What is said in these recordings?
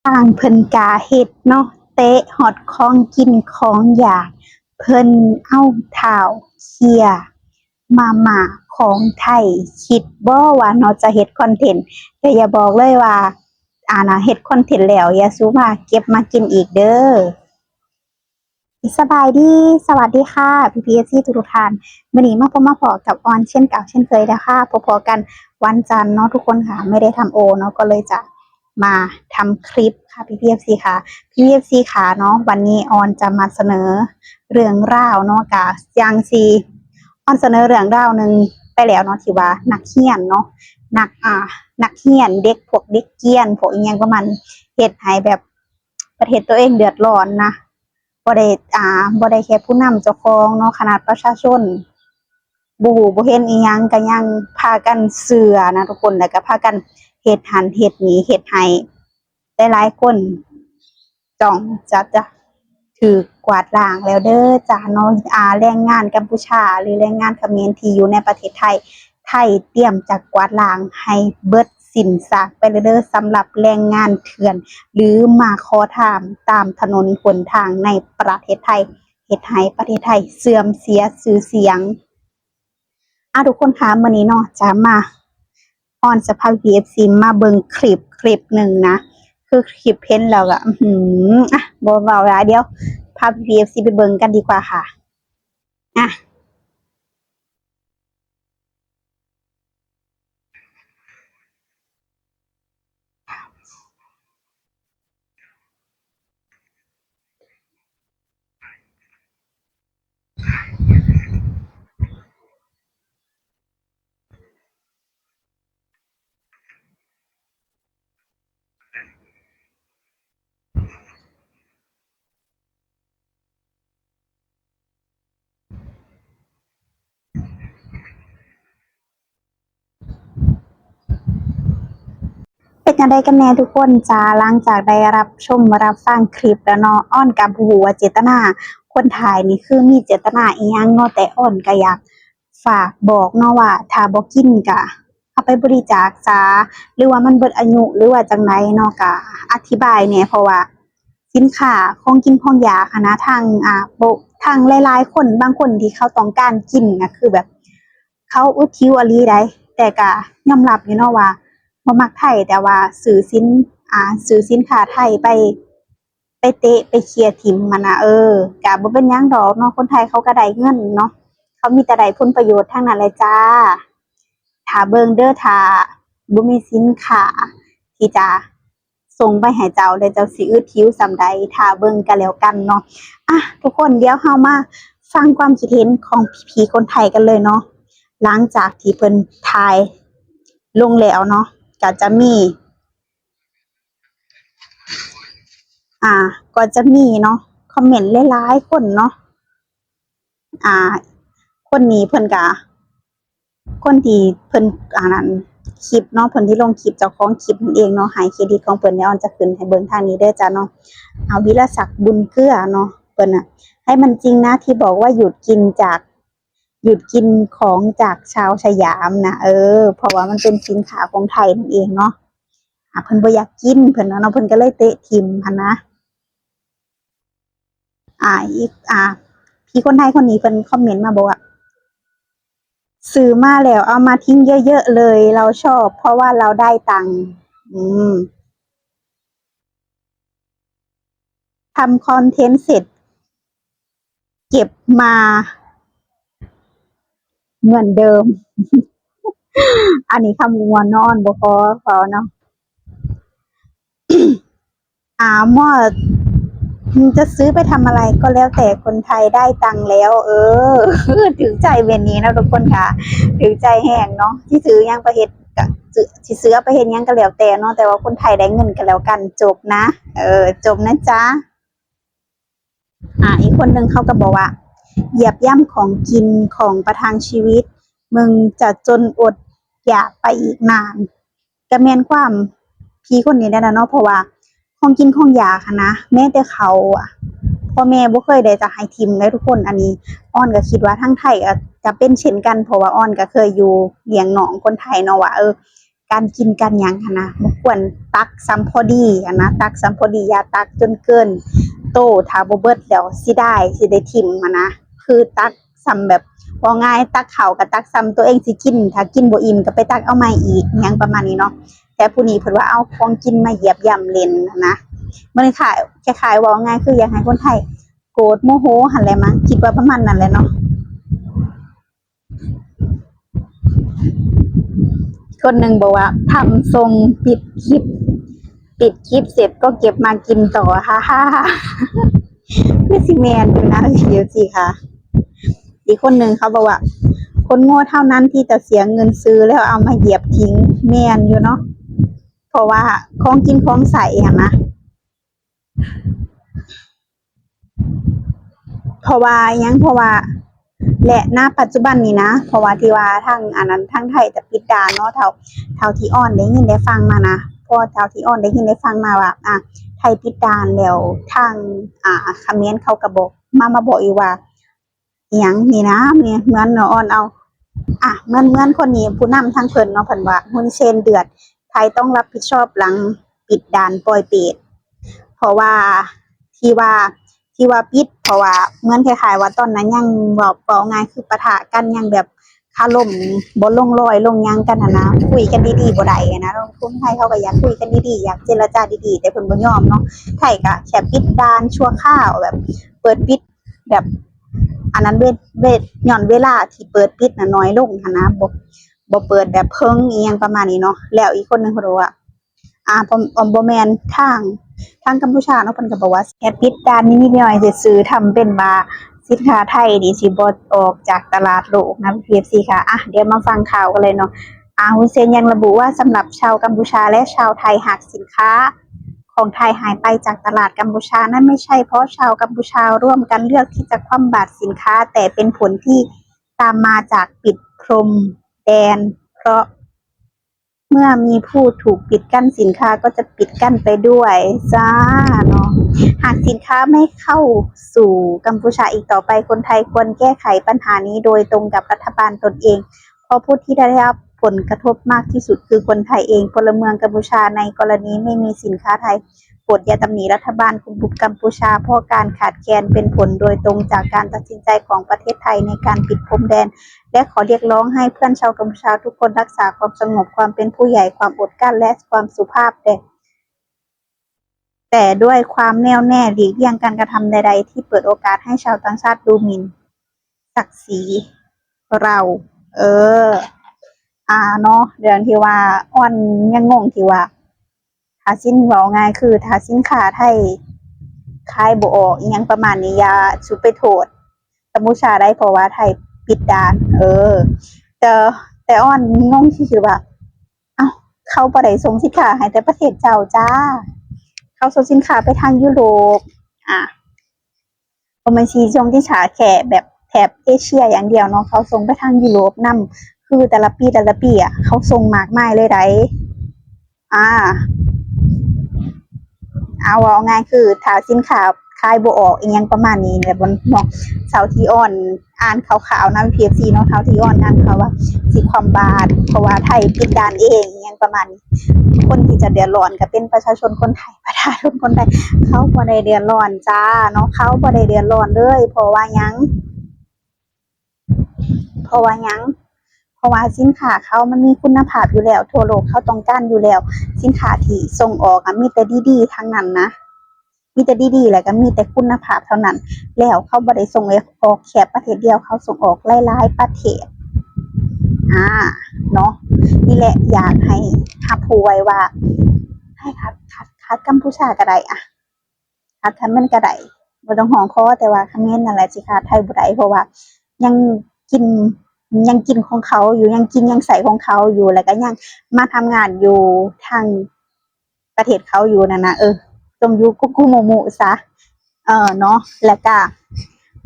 ທາງເພິ່ນກະເຮັດເນາະ ເຕະຮອດຂອງກິນຂອງຢາກ ເພິ່ນເອົາທ້າວເຄຍມາມ່າຂອງໄທ ຄິດບໍ່ວ່າເນາະຈະເຮັດຄອນເທັນ? ແຕ່ຢ່າບອກເລີຍວ່າ ອັນນ່າ ເຮັດຄອນເທັນແລ້ວ ຢ່າສູ່ມາເກັບມາກິນອີກເດີ້. ສະບາຍດີ ສະຫວັດດີຄ່ະ ພີ່ໆ ເອັຟຊີ ທຸກໆທ່ານ. ມື້ນີ້ມາພົບມາພໍ້ກັບອອນເຊັ່ນເກົ່າເຊັ່ນເຄີຍແລ້ວຄ່ະ. ພົບພໍ້ກັນວັນຈັນເນາະທຸກຄົນຄ່ະ ໄມ່ໄດ້ທຳໂອເນາະ ກໍເລີຍຈະມາທຳຄລິບຄ່ະ ພີ່ໆ ເອັຟຊີຄ່ະ. ພີ່ໆ ເອັຟຊີຄ່ະເນາະ ວັນນີ້ອອນຈະມາສະເໜີເລື່ອງລາວເນາະ ກະຢ່າງຊິ ອອນສະເໜີເລື່ອງລາວໜຶ່ງໄປແລ້ວເນາະ ທີ່ວ່ານັກຮຽນເນາະ ນັກ ອ່າ ນັກຮຽນ ເດັກ ພວກເດັກກຽນ ພວກອີ່ຫຍັງປະມານ ເຮັດໃຫ້ແບບ ປະເທດຕົວເອງເດືອດຮ້ອນນະ ບໍ່ໄດ້ ອ່າ ບໍ່ໄດ້ແຄ່ຜູ້ນຳເຈົ້າຂອງເນາະ ຂະໜາດປະຊາຊົນບໍ່ຮູ້ບໍ່ເຫັນອີ່ຫຍັງ ກໍຍັງພາກັນເຊື່ອນະທຸກຄົນ ແລ້ວກໍພາກັນເຮັດຫັ້ນເຮັດນີ້ ເຮັດໃຫ້ຫຼາຍໆຄົນຕ້ອງຈະ ຈະຖືກກວາດລ້າງແລ້ວເດີ້ຈ້າເນາະ. ອ່າ ແຮງງານກຳປູຊາ ຫຼື ແຮງງານຂະເໝນທີ່ຢູ່ໃນປະເທດໄທ ໄທຕຽມຈະກວາດລ້າງໃຫ້ເບິດ ສິ້ນຊາກໄປເລີຍເດີ້ ສຳລັບແຮງງານເຖື່ອນ ຫຼື ມາຂໍທານຕາມຖະໜົນຫົນທາງໃນປະເທດໄທ ເຮັດໃຫ້ປະເທດໄທເສື່ອມເສຍຊື່ສຽງ. ອາ ທຸກຄົນຄະ ມື້ນີ້ເນາະ ຈະມາ ອອນຈະພາພີ່ໆ ເອັຟຊີ ມາເບິ່ງຄລິບຄລິບໜຶ່ງນະ ຄືຄລິບເຫັນແລ້ວກໍ ອືຫື ອະ ບໍ່ເວົ້າຫຼາຍ ດຽວພາພີ່ໆ ເອັຟຊີ ໄປເບິ່ງກັນດີກວ່າຄ່ະ ອະ. ເປັນຈັ່ງໃດກັນແດ່ທຸກຄົນຈ້າ? ຫຼັງຈາກໄດ້ຮັບຊົມຮັບຟັງຄລິບແລ້ວເນາະ ອອນກໍບໍ່ຮູ້ວ່າເຈດຕະນາຄົນຖ່າຍນີ້ຄືມີເຈດຕະນາອີ່ຫຍັງເນາະ, ແຕ່ອອນກໍຢາກ ຝາກບອກເນາະວ່າ ຖ້າບໍ່ກິນກະເອົາໄປບໍລິຈາກຊະ ຫຼືວ່າມັນເບິດອາຍຸ ຫຼືວ່າຈັ່ງໃດເນາະ, ກະອະທິບາຍແດ່ ເພາະວ່າສິນຄ້າຂອງກິນຂອງຢາກຫັ້ນນະ ທາງ ອ່າ ບໍ່ ທາງຫຼາຍໆຄົນ ບາງຄົນທີ່ເຂົາຕ້ອງການກິນນະ ຄືແບບເຂົາອຶດຫິວອີ່ຫຼີໃດ໋, ແຕ່ກະຍອມຮັບຢູ່ເນາະວ່າບໍ່ມັກໄທ ແຕ່ວ່າຊື້ສິນ ອ່າ ຊື້ສິນຄ້າໄທໄປ ໄປເຕະໄປເຄຍຖິ້ມຫັ້ນນະ. ເອີ ກະບໍ່ເປັນຫຍັງດອກເນາະ, ຄົນໄທເຂົາກໍໄດ້ເງິນເນາະ, ເຂົາມີແຕ່ໄດ້ຜົນປະໂຫຍດທັງນັ້ນແຫຼະຈ້າ. ຖ້າເບິ່ງເດີ້ ຖ້າບໍ່ມີສິນຄ້າທີ່ຈະສົ່ງໄປໃຫ້ເຈົ້າ ແລ້ວເຈົ້າຊິອຶດຫິວສ່ຳໃດ, ຖ້າເບິ່ງກໍແລ້ວກັນເນາະ. ອ່ະ ທຸກຄົນ ດຽວເຮົາມາຟັງຄວາມຄິດເຫັນຂອງພີ່ໆຄົນໄທກັນເລີຍເນາະ, ຫຼັງຈາກທີ່ເພິ່ນຖ່າຍລົງແລ້ວເນາະ, ກໍຈະມີ ອ່າ ກໍຈະມີເນາະ ຄອມເມັນຫຼາຍໆຄົນເນາະ, ອ່າ ຄົນນີ້ເພິ່ນກະ ຄົນທີ່ເພິ່ນ ອັນນັ້ນ ຄລິບເນາະ ເພິ່ນທີ່ລົງຄລິບ ເຈົ້າຂອງຄລິບນັ້ນເອງເນາະ, ໃຫ້ເຄຣດິດຂອງເພິ່ນແດ່ ອອນຈະຂຶ້ນໃຫ້ເບິ່ງທາງນີ້ເດີ້ຈ້າເນາະ. ອາ ວິລະສັກ ບຸນເກືອເນາະ ເພິ່ນນະ ໃຫ້ມັນຈິງນະ ທີ່ບອກວ່າຢຸດກິນຈາກ ຢຸດກິນຂອງຈາກຊາວສະຫຍາມນະ ເອີ ເພາະວ່າມັນເປັນສິນຄ້າຂອງໄທນັ້ນເອງເນາະ. ອາ ເພິ່ນບໍ່ຢາກກິນ ເພິ່ນວ່າເນາະ ເພິ່ນກໍເລີຍເຕະຖິ້ມຫັ້ນນະ. ອາ ອີກ ອາ ພີ່ຄົນໄທຄົນນີ້ເພິ່ນຄອມເມັນມາບອກວ່າ ຊື້ມາແລ້ວເອົາມາຖິ້ມເຍີະໆເລີຍ ເຮົາຊອບ ເພາະວ່າເຮົາໄດ້ຕັງ. ອືມ. ທຳຄອນເທັນເສັດ ເກັບມາເໝືອນເດີມ. ອັນນີ້ຄຳມ່ວນເນາະ ບໍ່ພໍ ພໍເນາະ. ອາ ໝໍ ຈະຊື້ໄປທຳອະໄລກໍແລ້ວແຕ່ ຄົນໄທໄດ້ຕັງແລ້ວ. ເອີ ຖືກໃຈເວນນີ້ເນາະທຸກຄົນຄ່ະ ຖືກໃຈແຮງເນາະ. ຊິຊື້ຫຍັງໄປເຮັດ ກະ ຊິ ຊິຊື້ເອົາໄປເຮັດຫຍັງກໍແລ້ວແຕ່ເນາະ ແຕ່ວ່າຄົນໄທໄດ້ເງິນກໍແລ້ວກັນ ຈົບນະ ເອີ ຈົບນະຈ໊ະ. ອາ ອີກຄົນໜຶ່ງເຂົາກໍບອກວ່າ ຢຽບຢ່ຳຂອງກິນຂອງປະທັງຊີວິດ ມຶງຈະຈົນອົດຢາກໄປອີກນານ. ກໍແມ່ນຄວາມພີ່ຄົນນີ້ແຫຼະເນາະ ເພາະວ່າຂອງກິນຂອງຢາກຫັ້ນນະ ແມ້ແຕ່ເຂົາອະ ພໍ່ແມ່ບໍ່ເຄີຍໄດ້ຈະໃຫ້ຖິ້ມເດ້ທຸກຄົນ. ອັນນີ້ອອນກໍຄິດວ່າທາງໄທກໍຈະເປັນເຊັ່ນກັນ ເພາະວ່າອອນກໍເຄີຍຢູ່ລ້ຽງນ້ອງຄົນໄທເນາະ ວ່າ ເອີ ການກິນການຫຍັງຫັ້ນນະ ບໍ່ຄວນຕັກສ່ຳພໍດີຫັ້ນນະ ຕັກສ່ຳພໍດີ ຢ່າຕັກຈົນເກີນໂຕ ຖ້າບໍ່ເບິດແລ້ວເສຍດາຍ ຊິໄດ້ຖິ້ມຫັ້ນນະ ຄືຕັກສ່ຳແບບ ເວົ້າງ່າຍ ຕັກເຂົ້າກໍຕັກສ່ຳຕົວເອງຊິກິນ ຖ້າກິນບໍ່ອີ່ມກໍໄປຕັກເອົາໃໝ່ອີກ ຫຍັງປະມານນີ້ເນາະ. ແຕ່ຜູ້ນີ້ເພິ່ນວ່າເອົາຂອງກິນມາຢຽບຢໍ້າຫຼິ້ນຫັ້ນນະ ມັນຄ້າຍ ຄ້າຍໆ ເວົ້າງ່າຍຄືຢາກໃຫ້ຄົນໄທໂກດໂມໂຫຫັ້ນແຫຼະມັງ ຄິດວ່າປະມານນັ້ນແຫຼະເນາະ. ຄົນໜຶ່ງບອກວ່າ ທຳຊົງປິດຄລິບ ປິດຄລິບເສັດກໍເກັບມາກິນຕໍ່ ຮາໆ ຄືຊິແມ່ນຢູ່ນະ ເອັຟຊີ ເອັຟຊີ ຄ່ະ. ອີກຄົນໜຶ່ງເຂົາບອກວ່າ ຄົນໂງ່ເທົ່ານັ້ນທີ່ຈະເສຍເງິນຊື້ແລ້ວເອົາມາຢຽບຖິ້ມ ແມ່ນຢູ່ເນາະ ເພາະວ່າຂອງກິນຂອງໃຊ້ຫັ້ນນະ ເພາະວ່າຫຍັງ ເພາະວ່າ ແລະ ນະປັດຈຸບັນນີ້ນະ ເພາະວ່າທີ່ວ່າທາງ ອັນນັ້ນ ທາງໄທຈະປິດດ່ານເນາະ ເທົ່າ ເທົ່າທີ່ອອນໄດ້ຍິນໄດ້ຟັງມານະ ເພາະເທົ່າທີ່ອອນໄດ້ຍິນໄດ້ຟັງມາວ່າ ອາ ໄທປິດດ່ານແລ້ວ ທາງ ອາ ຂະເໝນເຂົາກໍບອກ ມາ ມາບອກອີກວ່າ ອີ່ຫຍັງນີ້ນະ ເໝືອນເນາະ ອ່ອນເອົາ ອາ ເໝືອນ ເໝືອນຄົນນີ້ ຜູ້ນຳທາງເພິ່ນເນາະ ເພິ່ນວ່າ ຮຸນເຊນເດືອດ ໄທຕ້ອງຮັບຜິດຊອບຫຼັງປິດດ່ານປ່ອຍເປດ ເພາະວ່າ ທີ່ວ່າ ທີ່ວ່າປິດ ເພາະວ່າເໝືອນຄ້າຍໆວ່າຕອນນັ້ນຍັງ ເວົ້າ ເວົ້າງ່າຍຄືປະທະກັນ ຍັງແບບຄາລົມ ບໍ່ລົງລອຍລົງຫຍັງກັນຫັ້ນນະ ຄຸຍກັນດີໆບໍ່ໄດ້ຫັ້ນນະ ຄົນໄທເຂົາກໍຢາກຄຸຍກັນດີໆ ຢາກເຈລະຈາດີໆ ແຕ່ເພິ່ນບໍ່ຍອມເນາະ ໄທກໍແຄ່ປິດດ່ານຊົ່ວຄາວ ແບບເປີດປິດ ແບບ ອັນນັ້ນ ເວ ເວ ຍ້ອນເວລາທີ່ເປີດປິດນະໜ້ອຍລົງຫັ້ນນະ ບໍ່ ບໍ່ເປີດແບບເພິ່ງອີ່ຫຍັງປະມານນີ້ເນາະ ແລ້ວອີກຄົນໜຶ່ງເພິ່ນວ່າ ອາ ບໍ່ ບໍ່ແມ່ນ ທາງ ທາງກັມພູຊາເນາະ ເພິ່ນກໍບອກວ່າ ແຄ່ປິດດ່ານນິດໆໜ້ອຍໆຊື່ໆ ທຳເປັນວ່າສິນຄ້າໄທນີ້ຊິບໍ່ອອກຈາກຕະຫຼາດໂລກນະ ເອັຟຊີ ຄ່ະ. ອາ ດຽວມາຟັງຂ່າວກັນເລີຍເນາະ. ອາ ຮຸນເຊນຍັງລະບຸວ່າ ສຳລັບຊາວກັມພູຊາ ແລະ ຊາວໄທ ຫາກສິນຄ້າ ຂອງໄທຫາຍໄປຈາກຕະຫຼາດກັມພູຊານັ້ນ ໄມ່ໃຊ່ເພາະຊາວກັມພູຊາຮ່ວມກັນເລືອກທີ່ຈະຄວ່ຳບາດສິນຄ້າ, ແຕ່ເປັນຜົນທີ່ຕາມມາຈາກປິດພົມແດນ, ເພາະເມື່ອມີຜູ້ຖືກປິດກັ້ນ, ສິນຄ້າກໍຈະປິດກັ້ນໄປດ້ວຍ. ຈ້າ ເນາະ. ຫາກສິນຄ້າໄມ່ເຂົ້າສູ່ກັມພູຊາອີກຕໍ່ໄປ, ຄົນໄທຄວນແກ້ໄຂບັນຫານີ້ໂດຍຕົງກັບລັດຖະບານຕົນເອງ. ເພາະຜູ້ທີ່ໄດ້ຮັບຜົນກະທົບມາກທີ່ສຸດຄືຄົນໄທເອງ. ພົນລະເມືອງກັມພູຊາໃນກໍລະນີໄມ່ມີສິນຄ້າໄທ, ໂປດຢ່າຕຳໜິລັດຖະບານຄຸມກັມພູຊາ ເພາະການຂາດແຄນເປັນຜົນໂດຍຕົງຈາກການຕັດສິນໃຈຂອງປະເທດໄທໃນການປິດພົມແດນ ແລະ ຂໍຮຽກຮ້ອງໃຫ້ເພື່ອນຊາວກັມພູຊາທຸກຄົນຮັກສາຄວາມສະຫງົບ, ຄວາມເປັນຜູ້ໃຫຍ່, ຄວາມອົດກັ້ນ ແລະ ຄວາມສຸພາບ, ແຕ່ ແຕ່ດ້ວຍຄວາມແນ່ວແນ່ ຫຼີກລ່ຽງການກະທຳໃດໆທີ່ເປີດໂອກາດໃຫ້ຊາວຕ່າງຊາດດູໝິ່ນສັກສີເຮົາ. ເອີ ອາ ເນາະ ເລື່ອງທີ່ວ່າອ່ອນຍັງງົງທີ່ວ່າ ຖ້າສິນ ເວົ້າງ່າຍຄື ຖ້າສິນຄ້າໄທຂາຍບໍ່ອອກອີ່ຫຍັງປະມານນີ້ ຢ່າສຸໄປໂທດກັມພູຊາໄດ໋ ເພາະວ່າໄທປິດດ່ານ. ເອີ ແຕ່ ແຕ່ອ່ອນງົງທີ່ຄືວ່າ ເອົ້າ ເຂົາບໍ່ໄດ້ສົ່ງສິນຄ້າໃຫ້ແຕ່ປະເທດເຈົ້າຈ້າ ເຂົາສົ່ງສິນຄ້າໄປທາງຢູໂຣບ ອາ ບໍ່ແມ່ນຊິສົ່ງສິນຄ້າແຄ່ແບບແຖບເອເຊຍຢ່າງດຽວເນາະ ເຂົາສົ່ງໄປທາງຢູໂຣບນຳ ຄືແຕ່ລະປີ ແຕ່ລະປີອະ ເຂົາສົ່ງມາກມາຍເລີຍໃດ໋. ອາ ເອົາ ເວົ້າງ່າຍຄື ຖ້າສິນຄ້າຂາຍບໍ່ອອກອີ່ຫຍັງປະມານນີ້ແຫຼະເນາະ ເທົ່າທີ່ອ່ອນອ່ານຂ່າວໆນຳ ເອັຟຊີ ເນາະ ເທົ່າທີ່ອ່ອນອ່ານຂ່າວວ່າຊິຄວ່ຳບາດ ເພາະວ່າໄທປິດດ່ານເອງ ອີ່ຫຍັງປະມານນີ້ ຄົນທີ່ຈະເດືອດຮ້ອນກໍເປັນປະຊາຊົນຄົນໄທ ປະຊາຊົນຄົນໄທ ເຂົາບໍ່ໄດ້ເດືອດຮ້ອນຈ້າເນາະ ເຂົາບໍ່ໄດ້ເດືອດຮ້ອນເລີຍ ເພາະວ່າຫຍັງ ເພາະວ່າຫຍັງ ເພາະວ່າສິນຄ້າເຂົາມັນມີຄຸນນະພາບຢູ່ແລ້ວ ທົ່ວໂລກເຂົາຕ້ອງການຢູ່ແລ້ວ ສິນຄ້າທີ່ສົ່ງອອກອະ ມີແຕ່ດີໆທັງນັ້ນນະ ມີແຕ່ດີໆ ແລ້ວກໍມີແຕ່ຄຸນນະພາບເທົ່ານັ້ນ ແລ້ວເຂົາບໍ່ໄດ້ສົ່ງອອກແຄ່ປະເທດດຽວ ເຂົາສົ່ງອອກຫຼາຍໆປະເທດ ອາ ເນາະ ນີ້ແຫຼະ ຢາກໃຫ້ຮັບຮູ້ໄວ້ວ່າ ໃຫ້ຂັດ ຂັດ ຂັດກັມພູຊາກໍໄດ້ ອະ ຂັດຂະເໝນກໍໄດ້ ບໍ່ຕ້ອງຮ້ອງຂໍ ແຕ່ວ່າຂະເໝນນັ້ນແຫຼະຊິຂາດໄທບໍ່ໄດ້ ເພາະວ່າຍັງກິນ ຍັງກິນຂອງເຂົາຢູ່ ຍັງກິນຍັງໃຊ້ຂອງເຂົາຢູ່ ແລ້ວກໍຍັງມາທຳງານຢູ່ທາງ ປະເທດເຂົາຢູ່ນັ້ນນະ ເອີ ຈົ່ງຢູ່ກຸກຸມຸມຸຊະ ເອີ ເນາະ ແລ້ວກະ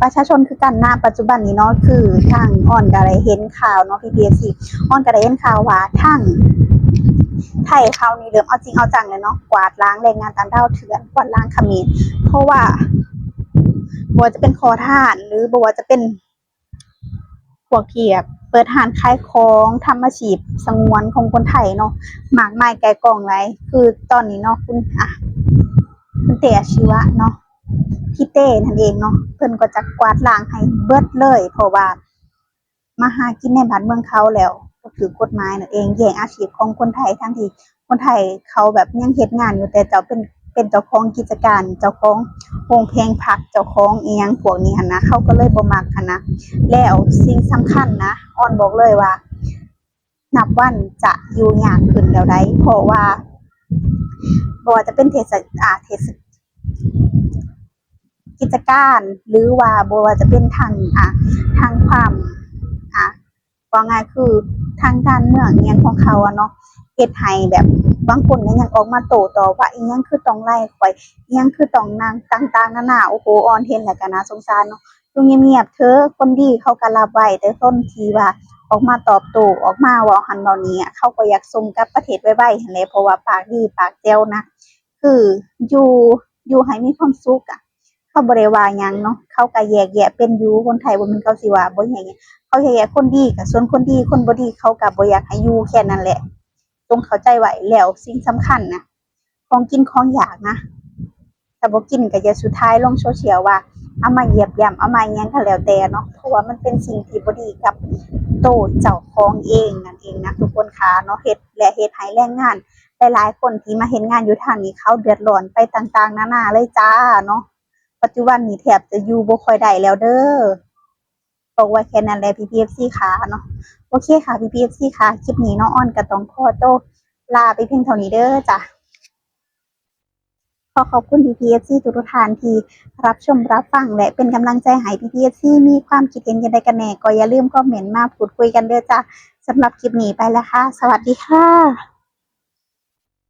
ປະຊາຊົນຄືກັນນະ ປັດຈຸບັນນີ້ເນາະ ຄືທາງອອນກະໄດ້ເຫັນຂ່າວເນາະ ພີພີເອັຟຊີ ອອນກະໄດ້ເຫັນຂ່າວວ່າທາງໄທເຮົານີ້ເລີ່ມເອົາຈິງເອົາຈັງແລ້ວເນາະ ກວາດລ້າງແຮງງານຕ່າງດ້າວເຖື່ອນ ກວາດລ້າງຂະເໝນ ເພາະວ່າບໍ່ວ່າຈະເປັນຂໍທານ ຫຼື ບໍ່ວ່າຈະເປັນ ວກທີ່ແບບເປີດຮ້ານຂາຍຂອງ ທຳອາຊີບສະຫງວນຂອງຄົນໄທເນາະ ມາກມາຍກ່າຍກ່ອງຫຼາຍ. ຄືຕອນນີ້ເນາະ ຄຸນ ອ່າ ຄຸນເຕ້ ອາຊີວະເນາະ ພີ່ເຕ້ນັ້ນເອງເນາະ ເພິ່ນກໍຈະກວາດລ້າງໃຫ້ເບິດເລີຍ ເພາະວ່າມາຫາກິນໃນບ້ານເມືອງເຂົາແລ້ວ ບໍ່ຖືກກົດໝາຍນັ້ນເອງ ແຍ່ງອາຊີບຂອງຄົນໄທ ທັງທີ່ຄົນໄທເຂົາແບບຍັງເຮັດງານຢູ່ ແຕ່ເຈົ້າເປັນ ເປັນເຈົ້າຂອງກິດຈະການ ເຈົ້າຂອງໂຮງແພງຜັກ ເຈົ້າຂອງອີ່ຫຍັງພວກນີ້ຫັ້ນນະ ເຂົາກໍເລີຍບໍ່ມັກຫັ້ນນະ. ແລ້ວສິ່ງສຳຄັນນະ ອອນບອກເລີຍວ່າ ນັບວັນຈະຢູ່ຍາກຂຶ້ນແລ້ວໃດ໋ ເພາະວ່າບໍ່ວ່າຈະເປັນເທດສະ ອ່າ ເທດສະ ກິດຈະການ ຫຼືວ່າບໍ່ວ່າຈະເປັນທາງ ອ່າ ທາງຄວາມ ອ່າ ເວົ້າງ່າຍຄືທາງການເມືອງອີ່ຫຍັງຂອງເຂົາອະເນາະ ເຮັດໃຫ້ແບບບາງຄົນກໍຍັງອອກມາໂຕ້ຕອບວ່າ ອີ່ຫຍັງຄືຕ້ອງໄລ່ຂ້ອຍ ອີ່ຫຍັງຄືຕ້ອງນາງ ຕ່າງໆນານາ. ໂອ້ໂຫ ອອນເຫັນແລ້ວກໍໜ້າສົງສານເນາະ ຢູ່ງຽບໆເທີ ຄົນດີເຂົາກໍຮັບໄວ້ ແຕ່ຄົນທີ່ວ່າອອກມາຕອບໂຕ້ ອອກມາເວົ້າຫັ້ນເວົ້ານີ້ ເຂົາກໍຢາກສົ່ງກັບປະເທດໄວໆຫັ້ນແຫຼະ ເພາະວ່າປາກດີປາກແຈວນະ ຄືຢູ່ ຢູ່ໃຫ້ມີຄວາມສຸກອະ ເຂົາບໍ່ໄດ້ວ່າຫຍັງເນາະ ເຂົາກໍແຍກແຍະເປັນຢູ່. ຄົນໄທບໍ່ແມ່ນເຂົາຊິວ່າບໍ່ແຍກແຍະ ເຂົາແຍກແຍະຄົນດີກໍສ່ວນຄົນດີ ຄົນບໍ່ດີເຂົາກໍບໍ່ຢາກໃຫ້ຢູ່ ແຄ່ນັ້ນແຫຼະ ຈົ່ງເຂົ້າໃຈໄວ້. ແລ້ວສິ່ງສຳຄັນນະ ຂອງກິນຂອງຢາກນະ ຖ້າບໍ່ກິນກໍຢ່າສຸດທ້າຍລົງໂຊຊຽວວ່າເອົາມາຢຽບຢໍ້າ ເອົາມາຫຍັງກໍແລ້ວແຕ່ເນາະ ເພາະວ່າມັນເປັນສິ່ງທີ່ບໍ່ດີກັບໂຕເຈົ້າຂອງເອງນັ້ນເອງນະ ທຸກຄົນຂາເນາະ. ເຮັດ ແລະ ເຮັດໃຫ້ແຮງງານຫຼາຍໆຄົນທີ່ມາເຮັດງານຢູ່ທາງນີ້ ເຂົາເດືອດຮ້ອນໄປຕ່າງໆນານາເລີຍຈ້າເນາະ. ປັດຈຸບັນນີ້ແທບຈະຢູ່ບໍ່ຄ່ອຍໄດ້ແລ້ວເດີ. ບອກໄວ້ແຄ່ນັ້ນແຫຼະ ພີ່ໆເອັຟຊີຂາເນາະ. ໂອເຄຄ່ະ ພີ່ໆເອັຟຊີຂາ ຄລິບນີ້ນ້ອງອອນກໍຕ້ອງຂໍໂຕລາໄປພຽງເທົ່ານີ້ເດີຈ້າ. ຂໍຂອບຄຸນ ພີ່ໆເອັຟຊີທຸກໆທ່ານທີ່ຮັບຊົມຮັບຟັງ ແລະ ເປັນກຳລັງໃຈໃຫ້. ພີ່ໆເອັຟຊີມີຄວາມຄິດເຫັນຈັ່ງໃດກັນແດ່ ກໍຢ່າລືມຄອມເມັນມາພູດຄຸຍກັນເດີຈ້າ. ສຳລັບຄລິບນີ້ໄປແລ້ວຄ່ະ ສະຫວັດດີຄ່ະ.